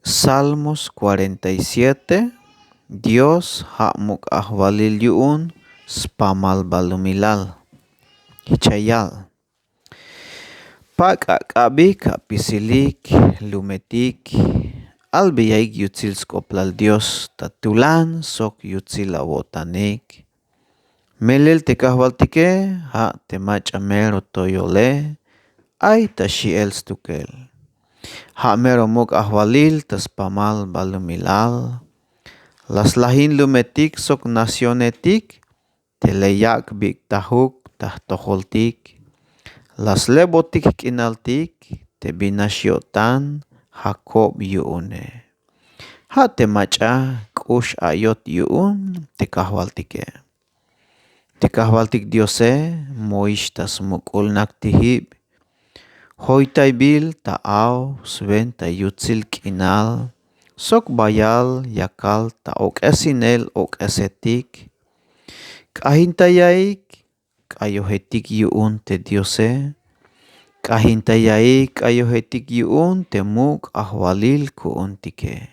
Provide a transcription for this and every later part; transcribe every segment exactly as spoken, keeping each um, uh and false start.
Salmos cuarenta y siete. Dios ja' muk' ajwalil yu'un spamal balumilal. Jich ya yal: Pak' ak'abik apisilik lumetik, albeyaik yutsil sk'oplal Dios ta tulan sok yutsil awo'tanik. Melel te Kajwaltike ja' te mach'a mero toyole ay ta xi'el stukel. Ja' mero muk' ajwalil ta spamal balumilal. La slajin lumetik sok nacionetik te le yak' bik'tajuk ta jtojoltik. La slebotik jk'inaltik te bin nax yo'tan Jacob yu'une. Ja' te mach'a k'ux ayot yu'un te Kajwaltike. Te Kajwaltik Diose moix ta smuk'ul naktijib, joytaybil ta aw swenta yutsil k'inal sok bayal yakal ta ok'esinel ok'esetik. K'ajintayaik k'ayojetik yu'un te Diose. K'ajintayaik k'ayojetik yu'un te muk' ajwalil ku'untike.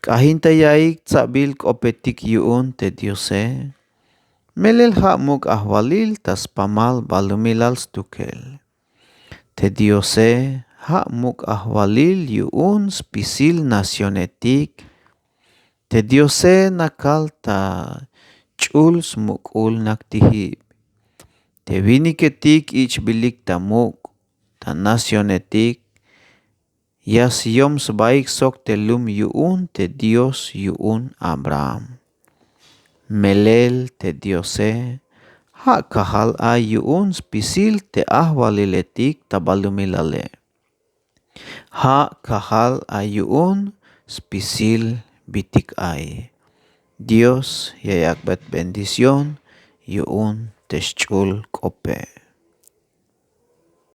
K'ajintayaik tsabil k'opetik yu'un te Diose. Melel ja' muk' ajwalil ta spamal balumilal stukel. Te Diose ja' muk' ajwalil yu'un spisil nacionetik. Te Diose nakal ta ch'ul smuk'ul naktijib. Te winiketik ich'bilik ta muk' ta nacionetik ya syi'om sbaik sok te lum yu'un te Dios yu'un Abraham. Melel te Diose ja' kajal ay yu'un spisil te ajwaliletik ta balumilale. Ja' kajal ay yu'un spisil bitik ay. Dios ya yak'bet bendición yu'un te xch'ul k'ope.